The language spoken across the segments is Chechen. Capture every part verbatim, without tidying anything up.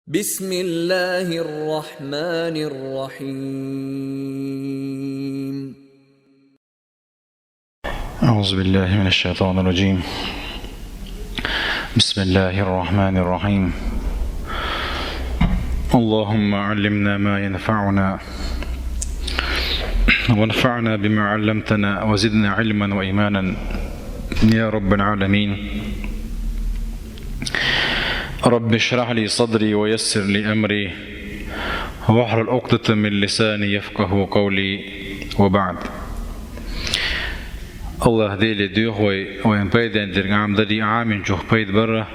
بسم الله الرحمن الرحيم. أعوذ بالله من الشيطان الرجيم. بسم الله الرحمن الرحيم. اللهم علمنا ما ينفعنا، وانفعنا بما علمتنا، وزدنا علما وإيمانا يا رب العالمين. رب اشرح لي صدري ويسر لي أمري واحلل عقدة من لساني يفقهوا قولي وبعد. АллахӀ Деле доьху вай, вайна пайденна дерг Ӏамадарра, Ӏамийначух пайда барра.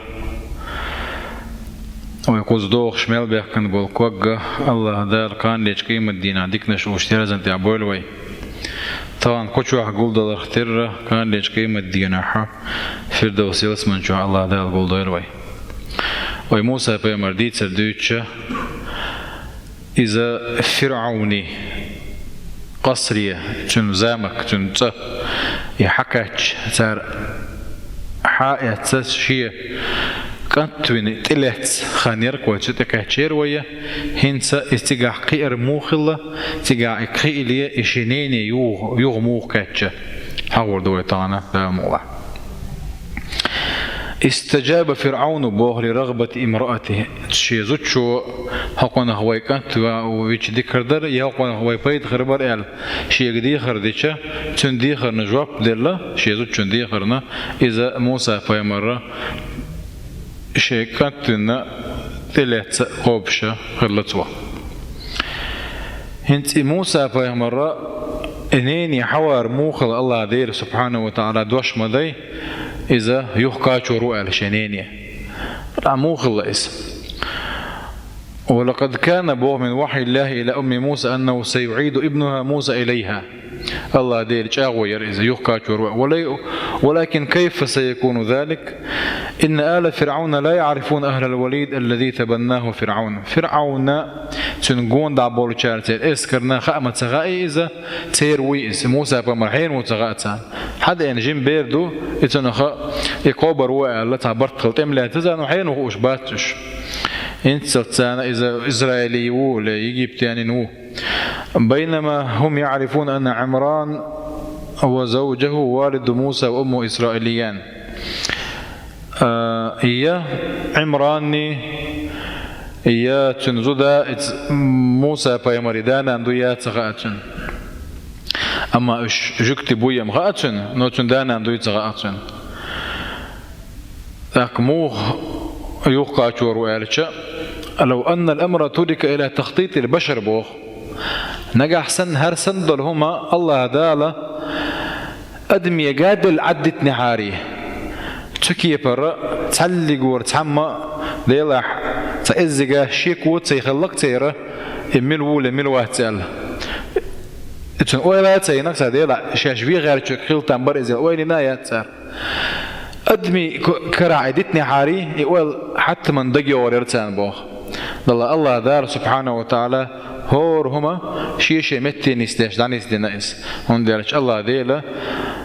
Вай кхуза дохуш мел баьхкина болу ког а АллахӀ Дала кхана дечу къематдийнахь диканаш луш терзан тӀехь бойла вай. Тахана кху чохь гулдаларх терра, кхана дечу къематдийнахь Фирдовс ялсамани чохь АллахӀ Дала гулдойла вай. Вай Муса пайхамар дийцар дуьйцуча, иза ФирӀавни къасре, цуьнан замок, цуьнан цӀа, и хьакхаьчча, цара хьа а эцна, шен кӀант вина тӀелаьцна хан яра-кх вай, цу тӀе кхаьчнера вай, хӀинца иза цигахь кхиар муха хилла, цигахь и кхиале, и шен нене юха, юха муха кхаьчна, хьахор ду вай тахана, Дала мукъалахь. استجاب فرعون بوخ لرغبة امرأته. Шен зудчо хӀокхунах вай кӀант вича дика хир дара, я хӀокхунах вай пайда хир бара аьлла, шега дехар дича, цуьнан дехарна жоп делла, шен зудчун дехарна, иза Муса пайхамарра шен кӀант вина тӀелаьцна кхобуш хилла цо. ХӀинца и Муса пайхамарра и нене хьавар муха хилла АллахӀ Дела субхьанаху ва таӀала дош ма дай, иза юхакхачор ву аьлла шен нене. Ткъа муха хилла иза? ولقد كان بوخ من وحي الله إلى أم موسى أنه سيعيد ابنها موسى إليها. ӏаллахӀ Делан чӀагӀо яра иза, юхакхачор ву. ولكن كيف سيكون ذلك؟ إن آل فرعون لا يعرفون أهل الوليد الذي تبناه فرعون. ФирӀавна, цуьнан гонах болчара, церан эскарна хаа ма ца хаьа иза, церан вуй иза. Муса пайхамар хьенан ву ца хаьа царна. Хьадеана жима бер ду, и цунах и кхобур ву аьлла, цхьа барт хилла тӀе ма лаьцна царна, хьенан ву хууш бац уьш. ХӀинццалц царна иза израилий ву, ле, египтянин ву. بينما هم يعرفون أن عمران وزوجه والد موسى وأمه إسرائيليان. А, я Ӏимранни, я цуьнан зуда, иза Муса пайхамаран да-нана ду, я ца хаьа цуьнан. Амма уьш жуьгтий буй-м хаьа цуьнан, но цуьнан да-нана дуй ца хаьа цуьнан. ТӀаккха муха юхакхачор ву аьлча, لو أن الأمر ترك إلى تخطيط البشر боху. Нагахь санна, хӀара санна долу хӀума АллахӀ Дала адамега делла Ӏадитинехьарий, цу кепара цхьаллигора цхьамма, делахь, цхьа иззига шеко ца хилла-кх церан, и мила ву ле, мила вац аьлла. И цуьнан ойла а ца йина-кх цара, делахь, шаьш вен гӀертачуьнга хила там бара иза аьлла, ойла йина а яц цара. Адамийн к-, карахь и дитинехьарий, и ойла хьатаман дагайогӀур яра царна боху. Далла АллахӀ Дала субхьанаху ва таӀала хӀора хӀума шен-шен метте нисдеш дӀанисдина иза. ХӀунда аьлча АллахӀ Дела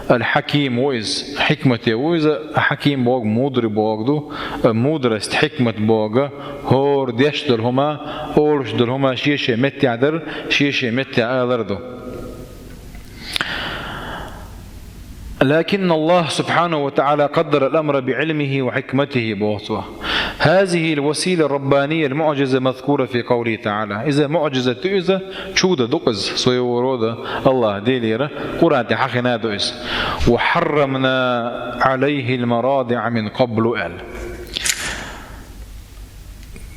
Ал-Хьаким ву иза, хьикмате ву иза, Хьаким боху мудрый боху ду, мудрость, хьикмат боху, хӀора деш долу хӀума, олуш долу хӀума шен-шен меттехь дар, шен-шен меттехь алар ду. لكن الله سبحانه وتعالى قدر الأمر بعلمه وحكمته боху цо. هذه الوسيلة الربانية المعجزة مذكورة في قوله تعالى. Иза муӀжизат ду иза, чудо ду иза, своего рода АллахӀ Делера, Къуръан тӀе хьахийна ду иза. وحرمنا عليه المراضع من قبل аьлла.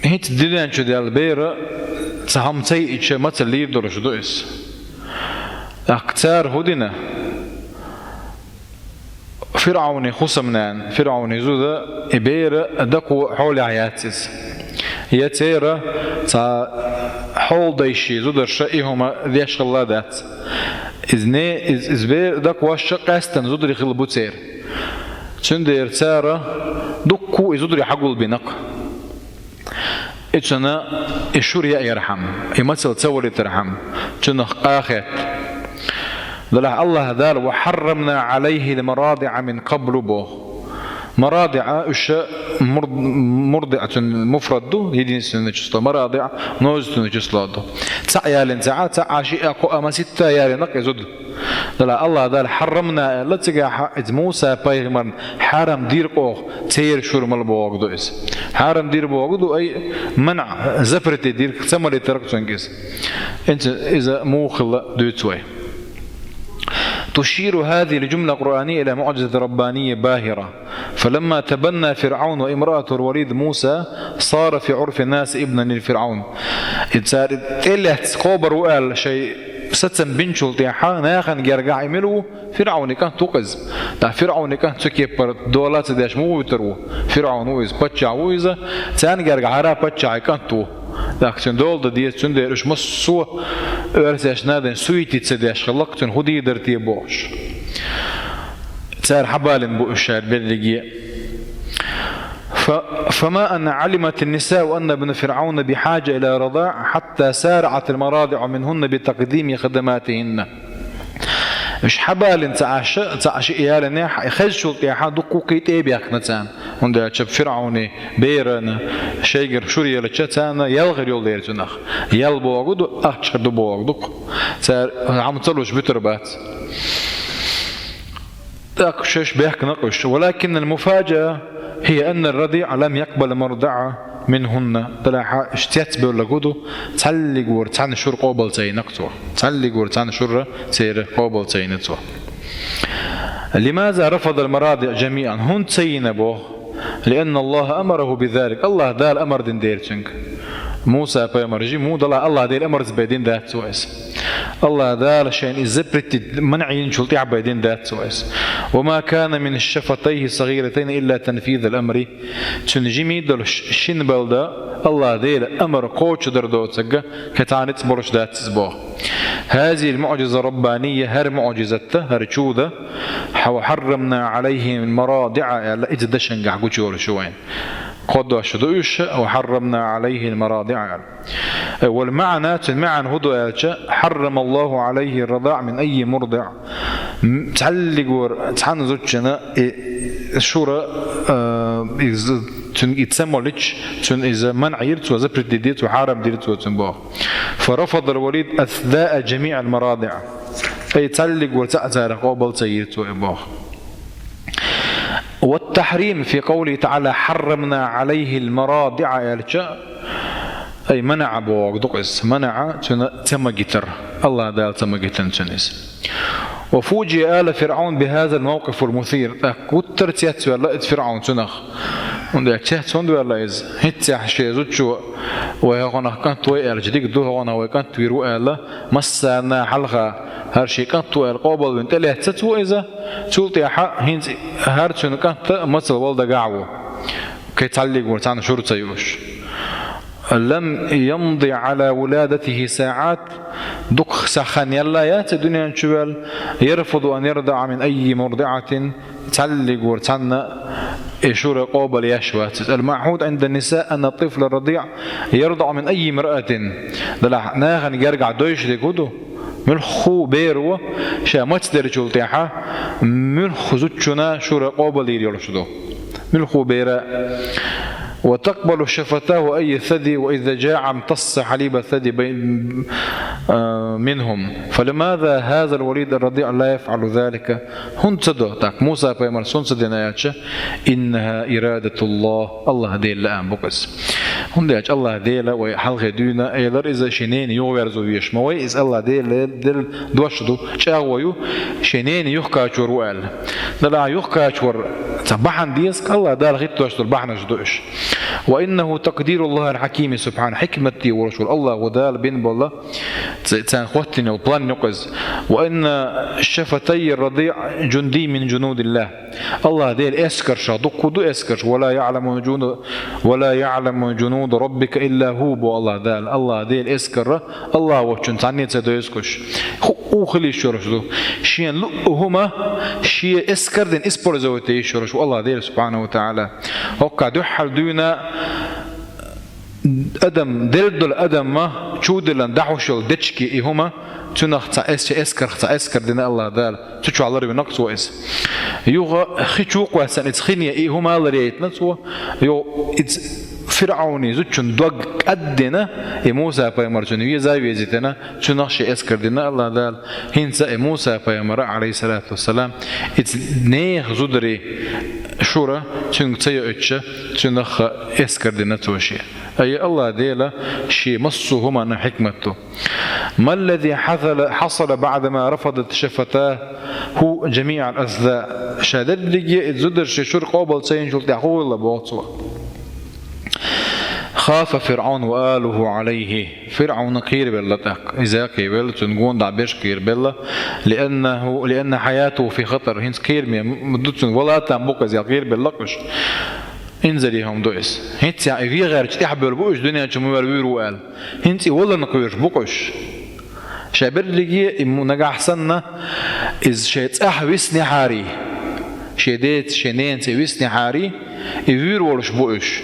ХӀинца дуьнен чу даьлла бер цхьа хӀума ца йиъча мацалла лийр долуш ду иза. ТӀаккха цара хӀун дина? ФирӀавнан хӀусамнана, ФирӀавнан зуда, и бер дакъо хьолехь яц иза. Я церан цхьа хьолдайши зударша и хӀума деш хилла дац. Иза не, иза, иза бер дакъош а къаьстина зударий хилла бу церан. Цундела цара дуккха а и зударий хьагулбина-кх. И цунна и шура яа ярхьама, и мацалла ца валийтархьама, цунах къа а хетта. Делахь АллахӀ Дала: وحرمنا عليه المراضع من قبل боху. МарадиӀ, уьш Мур-, мурдиӀа цуьнан муфрад ду, единственное число, марадиӀ, множественное число ду. Цхьаъ ялийна цхьаъ, цхьаъ шиъ, кхоъ, маситта ялийна кхы зуда. Дала Аллаха Дала хьаррамна аьлла, цигахь иза Муса пайхамарна хьарам дийр кхы оха, церан шура мала бохург ду иза. Хьарам дийр бохург ду, ай, манъа, запрет дийр, ца малийтар цуьнга иза. Инца иза муха хилла дуьйцу вай. تشير هذه الجملة القرآنية إلى معجزة ربانية باهرة. فلما تبنى فرعون وامرأته الوليد موسى صار في عرف الناس ابنا لفرعون. И цара тӀелаьцна къобар ву аьлла шайн сацам бинчул тӀаьхьа нахана гергахь и мила ву? ФирӀавни кӀант ву-кх иза. ТӀаккха ФирӀавни кӀант цу кеппара дола ца деш муха вуьтур ву? ФирӀавн ву иза, паччахь ву иза, царна гергахь хӀара паччахьи кӀант ву. ТӀаккха цуьнан дола дан деза, цундела уьш массо а оьрсашна ден суетить ца деш хилла-кх, цуьнан хӀун дийр дара те бохуш. Цара хьабалийна бу уьш шаьра берриге. ف-، فما أن علمت النساء أن ابن فرعون بحاجة إلى رضاع حتى سارعت المراضع منهن بتقديم خدماتهن. Уьш хьабалийна ца Ӏаш, ца Ӏаш ялийнехь, и хезачул тӀаьхьа дуккха а кхин тӀе а бехкана царна. ХӀунда аьлча ФирӀавни берана шайгара шура елча, царна ял хир йолу дера цунах. Ял бохург ду, ахча хир ду бохург ду-кх. Цара хӀума ца луш буьтур бац. ТӀаккха шаьш бехкана-кх уьш. ولكن المفاجأة هي أن الرضيع لم يقبل مرضعة منهن. Делахь уьш цецбевлларг хӀун ду, цхьаллигора цхьанна шура къобал ца йина-кх цо. Цхьаллигора цхьанна шура церан къобал ца йина цо. لماذا رفض المراضع جميعا؟ ХӀунда ца йина боху? لأن الله أمره بذلك. Аллаха Дала амар дина дера цуьнга. Муса пайхамар жима ву, делахь Аллаха Дела амарца бен дина дац цо иза. Аллаха Дала шайна иза запретить, манъа йинчул тӀаьхьа бен дина дац цо иза. وما كان من شفتيه الصغيرتين إلا تنفيذ الأمر. Цуьнан жимий долуш шина бала дан Аллаха Дела амар кхочушдар доцург, кхин цхьа ницкъ болуш дац иза боху. هذه المعجزة الربانية, хӀара муӀжизат, хӀара чудо, وحرمنا عليه المراضع аьлла, иза дашангахь гучуйолуш ю вайна. Кхо дош ду уьш, وحرمنا عليه المراضع аьлла. والمعنى, цуьнан маьӀна хӀун ду аьлча, حرم الله عليه الرضاع من أي مرضع. М, цхьаллигора цхьана зудчунна и шура, а, иза, цуьнга и ца молуьйтуш, цунна иза манъа йира цо, запретить дира цо, хьарам дира цо цунна боху. فرفض الوليد أثناء جميع المراضع. Ай, цхьаллигора цхьаъ царах къобал ца йира цо и боху. والتحريم في قوله تعالى حرمنا عليه المراضع аьлча, ай, منع бохург ду-кх иза. منع, цунна ца магийтар. Аллаха Дала ца магийтина цунна иза. وفوجئ آل فرعون بهذا الموقف المثير. ТӀаккха гуттар а цецваьлла иза ФирӀавн цунах. ХӀунда аьлча цецваьлла иза. ХӀинццехь шен зудчо, вай хӀокхунах кӀант ву аьлча дика ду, хӀокхунах вай кӀант вийр ву аьлла, массарна хьалха хӀара шен кӀант ву аьлла къобалвина тӀелаьцна ца цо иза, цул тӀаьхьа хӀинца хӀара цуьнан кӀант мацалла вала дагахь а ву. Кхин цхьаллигора цхьанна шура ца юуш. لم يمض على ولادته ساعات, дукха сахьт хан яьлла яц и дуьнен чу ваьлла, يرفض أن يرضع من أي مرضعة, цхьаллигора цхьанна и шура къобал еш вац иза. المعهود عند النساء أن الطفل الرضيع يرضع من أي امرأة. Делахь нахана гергахь дойшург хӀун ду? Муьлхха бер ву, ша мацделлачул тӀаьхьа, муьлхха зудчунна шура къобал йийр йолуш ду. Муьлхха бер а. وتقبل شفتاه أي ثدي، وإذا جاع امتص حليب الثدي بي-، آه، منهم. فلماذا هذا الوليد الرضيع لا يفعل ذلك؟ ХӀунда ца до, тӀаккха Муса пайхамарс хӀунда ца дина аьлча, إنها إرادة الله, Аллаха Делан лаам бу-кх иза. ХӀунда аьлча Аллаха Дела вай хьалхе дуьйна, элира иза шен ненан юхаверзо везаш ма вай, иза Аллаха Дела, Дела дош ду, чӀагӀо ю, шен ненан юхакхачор ву аьлла. Делахь юхакхачор цхьа бахьана деза-кх, Аллаха Дала хӀиттош долу бахьанаш ду уьш. وإنه تقدير الله الحكيم سبحانه, хьикмате волуш волу Аллаха Дала бина болу, ц-, царна хӀоттийна йолу план ю-кх иза. وإن شفتي الرضيع جندي من جنود الله. Аллаха Делан эскаршах дуккха ду эскарш. ولا يعلم جنود، ولا يعلم جنود ربك إلا هو, боху Аллаха Дала. Аллаха Делан эскар Аллаха воцчунна цхьанне ца дойзуш. ХӀуъу хила йиш йолуш ду. Шена луъу хӀума шен эскар дина использовать йиш йолуш ву Аллаха Дела, субхьанаху ва тагӀала. ХӀокху дуьххьара дуьйна адам, делла долу адамна чудиллина дӀахьош йолу дечиг и хӀума, цунах цхьа эс-, эскарх цхьа эскар дина Аллах Дала, цу чохь ларвина-кх цо иза. Юха хи чу кхоьссина иза хине и хӀума ларъяйтина цо, юха иза ФирӀавнан зудчун дог кӀаддина, и Муса пайхамар цунна веза а везийтина, цунах шен эскар дина Аллах Дала. ХӀинца и Муса пайхамар, Ӏалайхиссалату вассалам, иза нехан зударий шура цуьнга ца йоуьйтуш, цунах эскар дина цо шен. Ай, Аллах Дела шен массо а хӀуманна хьикмат ду. ما الذي حصل، حصل بعدما رفضت شفتاه جميع الأذى. Ша дерриге а и зударий шура къобал ца йинчул тӀаьхьа хӀун хилла боху цо. خاف فرعون وآله عليه. ФирӀавн кхеравелла тӀаккха. Иза кхевелла, цуьнан гондахь берш кхерабелла. لأنه، لأن حياته في خطر. ХӀинца кхераме м-, ду цуьнан, вала там бу-кх иза аьлла кхерабелла-кх уьш. Инзаре хӀума ду иза. ХӀинца и вен гӀерташ тӀаьхьабевлла бу уьш, дуьнен чу ма вер вуьйр ву аьлла. ХӀинца и валарна кхоьруш бу-кх уьш. Ша берриге а и м-, нагахь санна, иза шайн цӀахь виснехьарий, шен деца, шен ненаца и виснехьарий, и вуьйр волуш бу уьш.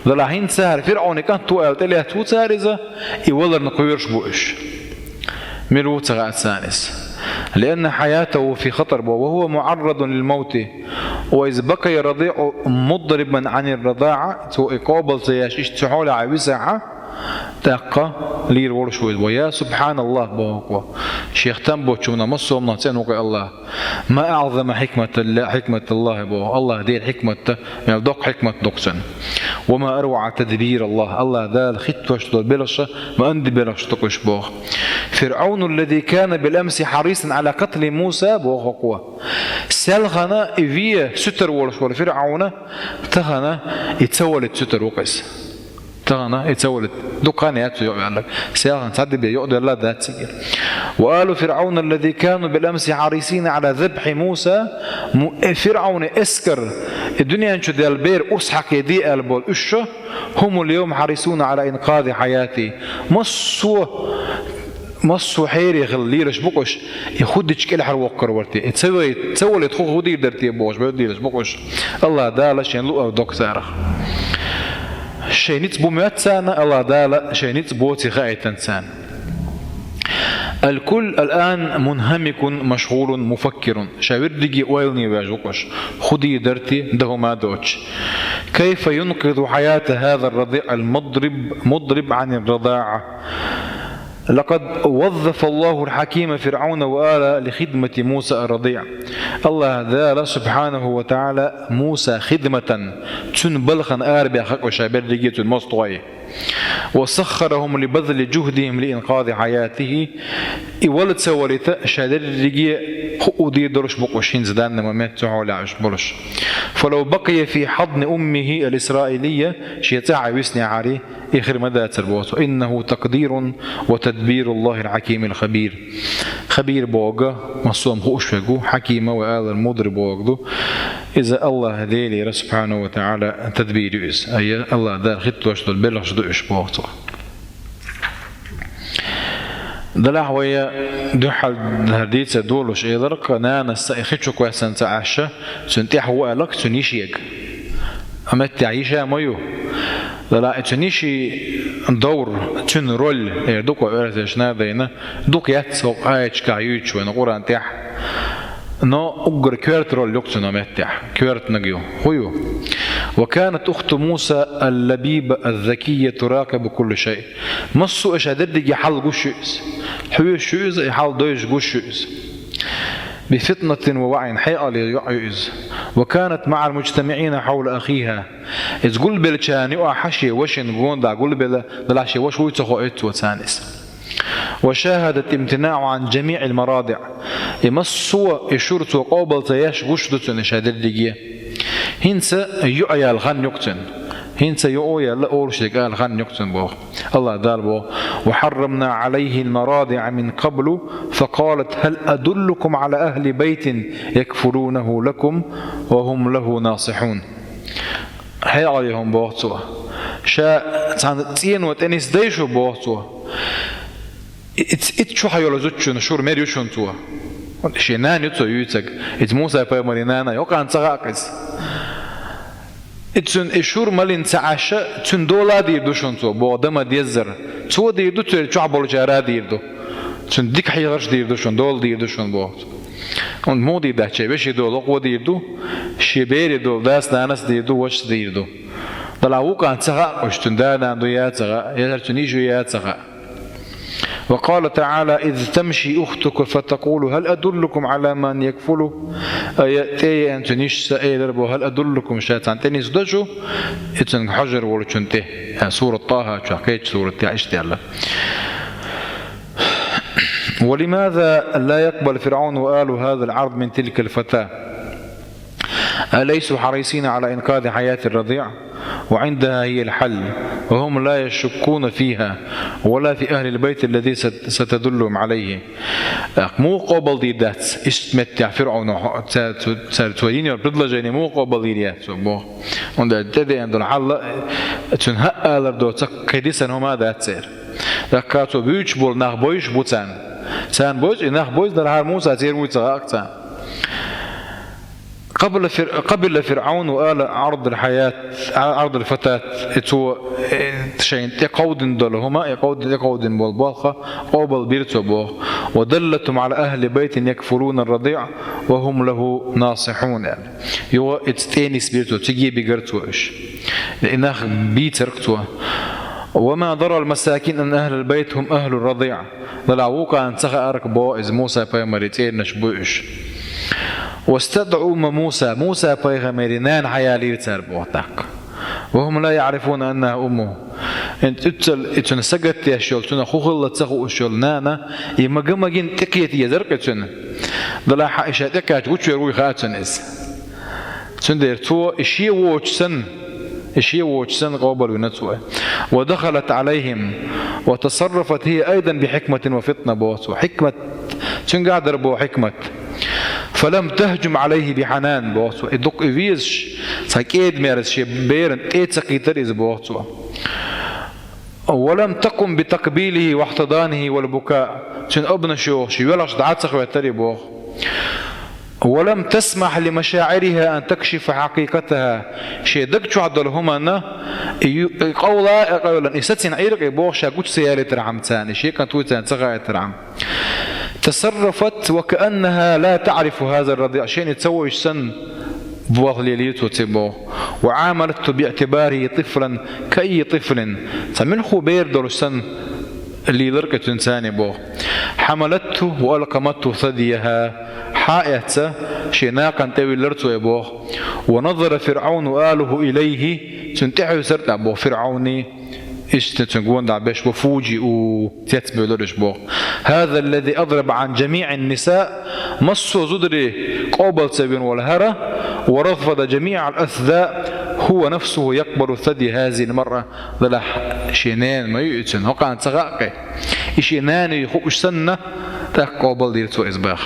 Делахь хӀинца цара ФирӀавнан кӀант ву аьлла тӀелаьцна ву цара иза, и валарна кхоьруш бу уьш. Мила ву ца хаьа царна иза. لأن حياته في خطر, боху, وهو معرض للموت. Ва иза بقي الرضيع مضربا عن الرضاعة, цо и къобал ца еш иштта цу хьолехь висахь, тӀаккха лийр волуш ву иза. ويا سبحان الله, боху-кх, шех там боцчунах, массо а хӀуманах цӀена ву-кх Аллах. ما أعظم حكمة الله، حكمة الله, боху. Аллах Делан хьикмат мел доккха хьикмат ду-кх цуьнан. وما أروع تدبير الله. Аллах Дала хӀиттош долу белхаш ма-анди белхаш ду-кх уьш, боху. فرعون الذي كان بالأمس حريصا على قتل موسى, боху-кх. Селхана и вен суьйтур волуш волу ФирӀавн тахана и ца валийта суьйтур ву-кх иза. Тахана и ца валийта дукха хан яц цо юкъаваьлларг. Селхана цхьа де бен юкъадаьлла дац цига. وآل فرعون الذي كانوا بالأمس حريصين على ذبح موسى, Му-, э, ФирӀавнан эскар, и дуьнен чу даьлла бер урс хьакхаде аьлла болу уьш, هم اليوم حريصون على إنقاذ حياته. Массо а, массо а хьере хила лелаш бу-кх уьш, и хӀун дича кӀелхьарвоккхур вара те, и ца вай-, ца валийта хӀун дийр дара те бохуш, бер лелаш бу-кх уьш. Аллах Дала шен луъург до-кх царах. Шайн ницкъ бу моьтту царна, Аллах Дала шайн ницкъ боций хаийтина царна. الكل الآن منهمك مشغول مفكر. Ша верриге а ойлане ваьжна ву-кх уьш. ХӀун дийр дара те, дан хӀума а доцуш. كيف ينقذ حياة هذا الرضيع المضرب، مضرب عن الرضاعة؟ لقد وظف الله الحكيم فرعون وآله لخدمة موسى الرضيع. Аллах Дала, سبحانه وتعالى, Муса хидматан, цуьнан балхана арабаьхна-кх уьш ша берриге а цуьнан мостагӀий. وسخرهم لبذل جهدهم لإنقاذ حياته. И вала ца валийта ша дерриге а хӀуъу дийр долуш бу-кх уьш хӀинца данный момент цу хьолехь уьш болуш. فلو بقي في حضن أمه الإسرائيلية, шен цӀахь виснехьарий, и хир ма дацара боху цо. إنه تقدير وتدبير الله الحكيم الخبير. Хабир бохург, массо а хӀума хууш верг ву, хьакима вай алар мудрый бохург ду. Иза Аллах Делера, سبحانه وتعالى, тадбир ю иза. Ай, Аллах Дала хӀиттош долу белхаш ду уьш боху цо. Делахь вай дуьххьал хӀара дийцар долуш элира-кх, нанас и хи чу кхоьссина ца Ӏаш, цуьнан тӀаьхьа ву аьлла-кх цуьнан йишега. Амма меттехь йиша ма ю. Делахь и цуьнан йишин довр, цуьнан роль, эр ду-кх оьрсаша надайна, дукха яц хӀокху аяташкахь юьйцуш вайна Къуръан тӀехь. Но уггар коьрта роль ю-кх цуьнан меттехь, коьртаниг ю. ХӀун ю? وكانت أخت موسى اللبيبة الذكية تراقب كل شيء. Массо а ша дерриге хьал гуш ю иза. Хьоьжуш ю иза, и хьал девзаш гуш ю иза. بفطنة ووعي, хьекъале йоӀ ю иза. وكانت مع المجتمعين حول أخيها. Иза гулбеллачарна юкъахь шен вашина гондахь гулбелла, делахь шен ваша вуй ца хоуьйту цо царна иза. وشاهدت امتناعه عن جميع المراضع. И массо а, и шура цо къобал ца еш гуш ду цунна ша дерриге. ХӀинца юкъа яьлла хан ю-кх цуьнан. ХӀинца юкъа яьлла, олуш дерг ала хан ю-кх цуьнан боху. Аллах Дала боху: وحرمنا عليه المراضع من قبل فقالت هل أدلكم على أهل بيت يكفلونه لكم وهم له ناصحون. Хьекъале хӀума боху цо. Ша цхьана цӀено тӀе нисдай шу боху цо. Ит, ит чохь йолу зудчунна шура мер ю шуна цо. Шен нана ю цо юьйцург. Иза Муса-пайхамаран нана ю, кхана ца хаьа иза. И цуьнан и шура малийна ца Ӏаш, цуьнан дола а дийр ду шуна цо, боху, дама деззара. Цо дийр ду, церан чохь болчара а дийр ду. Цуьнан дика хьехарш а дийр ду шуна, дола дийр ду шуна, боху цо. ХӀунда муха дийр дац, шен вешин дола хӀокхо дийр ду, шен берийн дола дас-нанас дийр ду, вашас дийр ду. Делахь вукхарна ца хаьа уьш, цуьнан да-нана дуй, я ца хаьа, я цуьнан йиша юй, я ца хаьа. وقال تعالى: إذ تمشي أختك فتقول هل أدلكم على من يكفله؟ Ай, тӀе а еана цуьнан йишас элира боху: هل أدلكم, ша царна тӀе нисдо шу, и цуьнга хьожур волчунна тӀе. Э, сурат ТӀахӀа чохь, кхечу суратехь иштта аьлла. ولماذا لا يقبل فرعون وآله هذا العرض من تلك الفتاة؟ أليسوا حريصين على إنقاذ حياة الرضيع؟ وعندها هي الحل، وهم لا يشكون فيها ولا في أهل البيت الذي ست-، ستدلهم عليه. Муха къобал дийр дац иштта меттехь ФирӀавно, цо, цо, цо йина йолу предложение муха къобал дийр яц цо, боху. ХӀунда аьлча тӀедеана долу хьал а, цуьнан хӀаъ алар доцург кхин дисина хӀума а дац церан. ТӀаккха цо буьйцуш болу нах бовзуш бу царна. Царна бовза, и нах бовза, делахьара Муса церан вуй ца хаьа царна. قبل فر-، قبل فرعون وآله عرض الحياة، عرض الفتاة, и цо, э, шайна тӀе кховдина долу хӀума, и кховдина, тӀе кховдина болу болх къобал бира цо, боху. ودلهم على أهل بيت يكفلون الرضيع وهم له ناصحون, аьлла. Юха иза тӀе нисбира цо, цига бигара цо уьш. И нах бийцира цо. وما درى المساكين أن أهل البيت هم أهل الرضيع. Делахь вукхарна ца хаьара, боху, иза Муса-пайхамаран цӀернаш бу уьш. واستدعوا أم موسى, Муса-пайхамаран нана хьаялийра цара, боху, тӀаккха. وهم لا يعرفون أنها أمه. ХӀинца уьццул и цуьнан сагатдеш йолу, цунах хӀун хилла ца хууш йолу нана, и мага-магина тӀекхета езара-кх и цуьнан. Делахь и ша тӀекхаьчча гучувер вуй хаьа цунна иза. Цундела цо и шен воцуш санна, и шен воцуш санна къобалвина цо. ودخلت عليهم وتصرفت هي أيضا بحكمة وفطنة, боху цо. Хьикмат, цуьнгахь дара, боху, хьикмат. فلم تهجم عليه بحنان, боху цо. И дукха и везаш, цхьа кӀеда-мерза шен берана тӀе а ца кхийтира иза, боху цо. ولم تقم بتقبيله واحتضانه والبكاء. Цуьнан обанаш йохуш, йоьлхуш дӀа а ца хӀоьттира и, боху. ولم تسمح لمشاعرها أن تكشف حقيقتها. Шен даг чохь долу хӀуманна, и ю-, и къовла а къевлина, и сацийна Ӏийра-кх и, боху, ша гучу ца ялийтархьама царна, и шен кӀант вуй царна ца хаийтархьама. تصرفت وكأنها لا تعرف هذا الرضيع. Шена и ца вевзаш санна, болх лелийра цо цуьнан, боху. وعاملته باعتباره طفلا كأي طفل. Цхьа муьлхха бер долуш санна, лийлира-кх и цуьнан царна и, боху. حملته وألقمته ثديها. Хьа а эцна, шен накхана тӀе виллира цо и, боху. ونظر فرعون وآله إليه. Цунна тӀехьуьйсура тӀаккха, боху, ФирӀавний, иштта цуьнан гонаха беш, وفوجئوا, цецбевлира уьш, боху. هذا الذي أضرب عن جميع النساء. Массо а зударий къобал ца вина волу хӀара, ورفض جميع الأثداء، هو نفسه يقبل ثدي هذه المرأة. Делахь шен нена ма ю и цуьнан, хӀокхарна ца хаьа-кх и. И шен нана юй хууш санна, тӀаккха къобал дира цо иза, боху.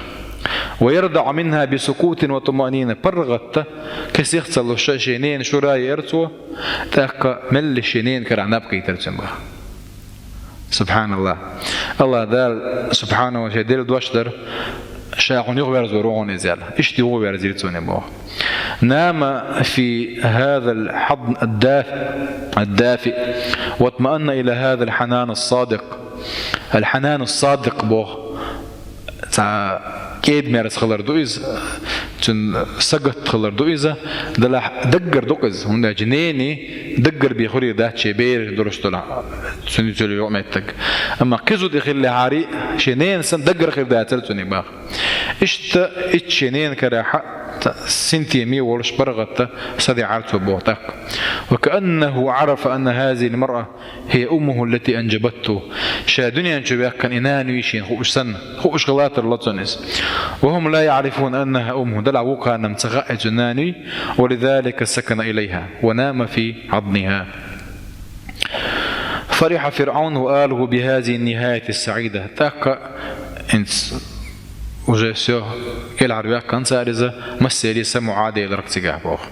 ويرضع منها بسكوت وطمأنينة. ПаргӀатта, кесех ца луш, шен ненан шура а еара цо, тӀаккха меллаша шен ненан карахь наб кхийтира цуьнан, боху. СубхьаналлахӀ. АллахӀ Дала, субхьанахӀу, шен делла дош дара, ша хьуна юхаверзор ву хьуна иза аьлла. Иштта юхаверзийра цо и, боху. نام في هذا الحضن الدافئ، الدافئ، واطمأن إلى هذا الحنان الصادق. الحنان الصادق, боху. Цхьа кӀеда-мерза хилар ду иза, цуьнан сагатта хилар ду иза, делахь даггара ду-кх иза, хӀунда аьлча нене даггара бен хир дац шен бераш долуш долу, цуьнан цуьнан юкъаметтиг. Амма кхин зуда и хиллехьара, шен ненан санна даггара хир дацара цунна и, боху. Иштта, иштта шен ненан карахь синтеме волуш паргӀатта садаьӀара цо, боху, тӀаккха. وكأنه عرف أن هذه المرأة هي أمه التي أنجبته. Ша дуьнен чу ваьккхина и нана юй шена хууш санна, хууш хилла тарло цунна иза. وهم لا يعرفون أنها أمه. Делахь вукхарна-м ца хаьа и цуьнан нана юй, ولذلك سكن إليها ونام في حضنها. فرح فرعون وآله بهذه النهاية السعيدة. ТӀаккха хӀинца уже всё, кӀелхьарваьккхина цара иза, массеран а самукъаделира-кх цигахь, боху.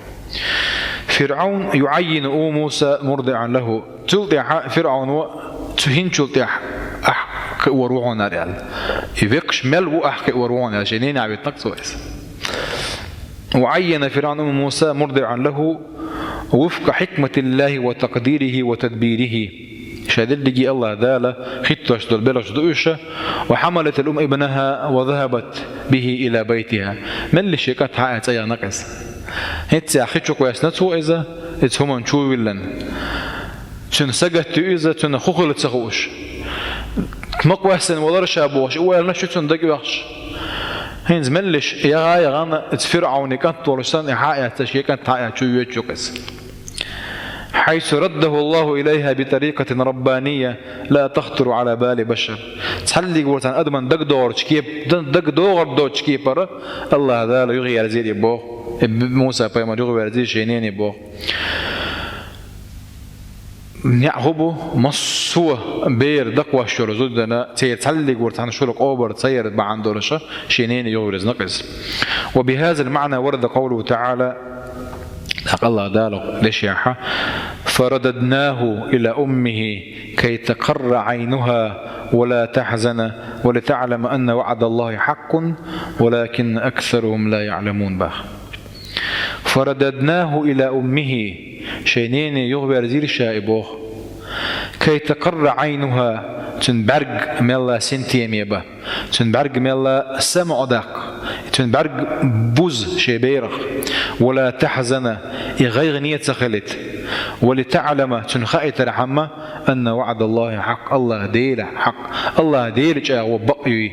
فرعون يعين أم موسى مرضعا له. Цул тӀаьхьа ФирӀавно цу хӀинцул тӀаьхьа ахь кхиор ву хьуна аьлла. И векхаш мел ву ахь кхиор ву хьуна аьлла, шен ненехь витинарг цо иза. وعين فرعون أم موسى مرضعا له وفق حكمة الله وتقديره وتدبيره. Ша дерриге АллахӀ Дала хиттош долу белхаш ду уьш, وحملت الأم ابنها وذهبت به إلى بيتها. Меллаша шен кӀант хьаэца яхна иза. ХӀинца хи чу кхоьссина цо иза, иза хӀуманна чу виллина. Цуьнан сагатта ю иза, цуьнан хӀун хилла ца хууш. Ма кхоьссина валара ша бохуш, и ойла ю цуьнан дага оьхуш. ХӀинца меллаша яха а яхана, иза ФирӀавнан кӀант волуш санна, и хьаэцаш, шен кӀант хьаэца чу воьдуш ю иза. حيث رده الله إليها بطريقة ربانية لا تخطر على بال بشر. Цхьаллиг вара цхьана адамна дагадогӀучу кеп-, дан-, дагадогӀур доцучу кепара АллахӀ Дала юхаерзийра и боху. И Муса пайхамар юхаверзийра шен нене боху. НеӀ хӀун бу, массо а бер дакхош йолу зудана, церан цхьаллиг вара цхьана шура къобар ца яр бахьана долуша, шен нене юхаверзина иза. وبهذا المعنى ورد قوله تعالى. ТӀаккха АллахӀ Дала дешехьа: فرددناه إلى أمه كي تقر عينها ولا تحزن ولتعلم أن وعد الله حق ولكن أكثرهم لا يعلمون боху. فرددناه إلى أمه, шайн нене юхаверзийра ша и боху. كي تقر عينها, цуьнан бӀаьрг мелла синтеме бан, цуьнан бӀаьрг мелла самукъадаккха, цуьнан бӀаьрг буза шен берах. ولا تحزن, и гӀайгӀане ца хилийта. ولتعلم, цуьнан хаийтархьама, أن وعد الله حق, АллахӀ Дела хьакъ, АллахӀ Дела чӀагӀо бакъ юй.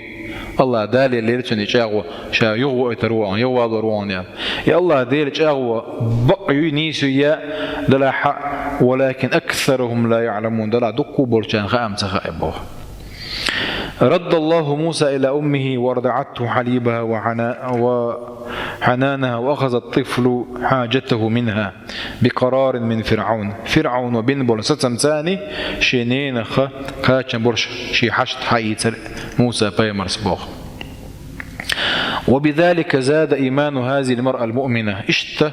АллахӀ Дала лелийра цунна и чӀагӀо, ша юхавоуьйтур ву хьуна, юхавалор ву хьуна аьлла. И АллахӀ Дела чӀагӀо бакъ юй, нийса юй, я, делахь а, ولكن أكثرهم لا يعلمون, делахь дуккха а болчарна хаа ма ца хаьа боху. رد الله موسى إلى أمه وأرضعته حليبها وحنا-، وحنانها وأخذ الطفل حاجته منها بقرار من فرعون. ФирӀавно бина болу сацамца шен ненах кхачам болуш шен хьашт хьаийцира Муса пайхамарс боху. وبذلك زاد إيمان هذه المرأة المؤمنة. Иштта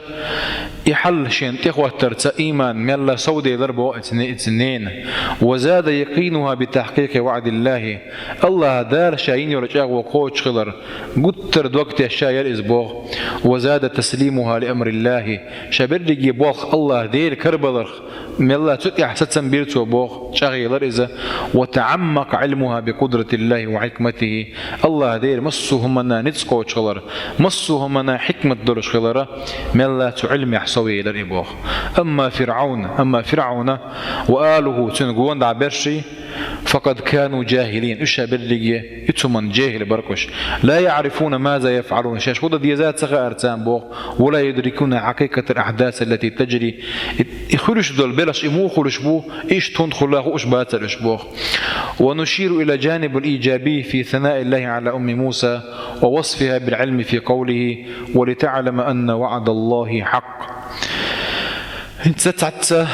и хьал шена тӀехӀоттарца иман мелла совделира боху иза не-, иза ненан. وزاد يقينها بتحقيق وعد الله. АллахӀ Дала ша йина йолу чӀагӀо кхочуш хилар гуттар а дог тесна яра иза боху. وزاد تسليمها لأمر الله. Ша берриге болх АллахӀ Дела карабаларх мелла цу тӀехь сацам бира цо боху, чӀагӀъелира иза. وتعمق علمها بقدرة الله وحكمته. АллахӀ Делан массо а хӀуманна ницкъ кхочуш хилар, массо а хӀуманна хьикмат долуш хилар, мелла цу Ӏилмехь совъелира и боху. أما فرعون, амма ФирӀавна, وآله, цуьнан гонаха берш, فقد كانوا جاهلين. Уьш ша берриге и цу хӀуманна жехӀил бара уьш. لا يعرفون ماذا يفعلون. Шаьш хӀун дан деза ца хаьара царна боху. ولا يدركون حقيقة الأحداث التي تجري. И, и хуьлуш долу белхаш, и муха хуьлуш бу, иштта хӀунда хуьлу хууш бацара уьш боху. ونشير إلى الجانب الإيجابي في ثناء الله على أم موسى ووصفها بالعلم في قوله: ولتعلم أن وعد الله حق. ХӀинца цхьацца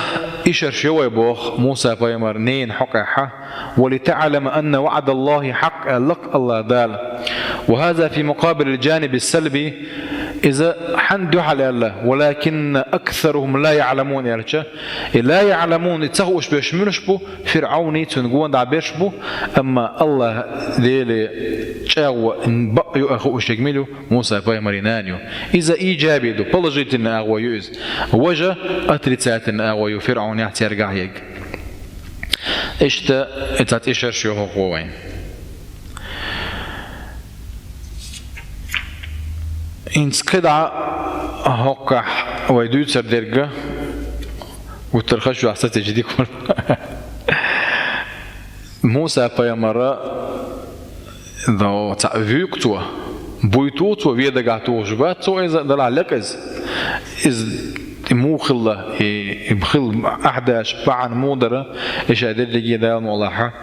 ишарш ю вай боху Муса пайхамаран ненан хьокъехь. ولتعلم أن وعد الله حق аьлла-кх АллахӀ Дала. وهذا في مقابل الجانب السلبي. Иза хьанна дуьхьал аьлла, ولكن أكثرهم لا يعلمون аьлча, и لا يعلمون, и ца хууш берш муьлш бу, ФирӀавний, цуьнан гонаха берш бу, амма АллахӀ Делан чӀагӀо бакъ ю а хууш ерг мила ю, Муса пайхамаран нана ю. Иза ижаби ду, положительный агӀо ю иза. Важа отрицательный агӀо ю, ФирӀавнехь, цергахь ерг. Иштта и цхьацца ишарш ю хӀокхо вайн. ХӀинца кхидӀа хӀокхахь вай дуьйцур дерг, гуттар хаш ю ахь сацийча дика хуьлу. Муса пайхамара до цхьаъ вуьйцу цо, буьйцу цо, вен дагахь тухуш бац цо иза, делахь лекха иза. Иза муха хилла, и, и хилла ахь деш бахьана муха дара, и ша дерриге Дала мукъ лахь,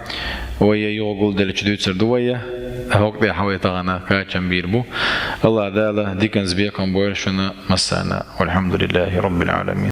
вай юха гулделлачу дуьйцур ду вай, хӀокху тӀехь вай тахана кхачам бийр бу. АллахӀ Дала диканца бекхам бойла шуна массарна. والحمد لله رب العالمين.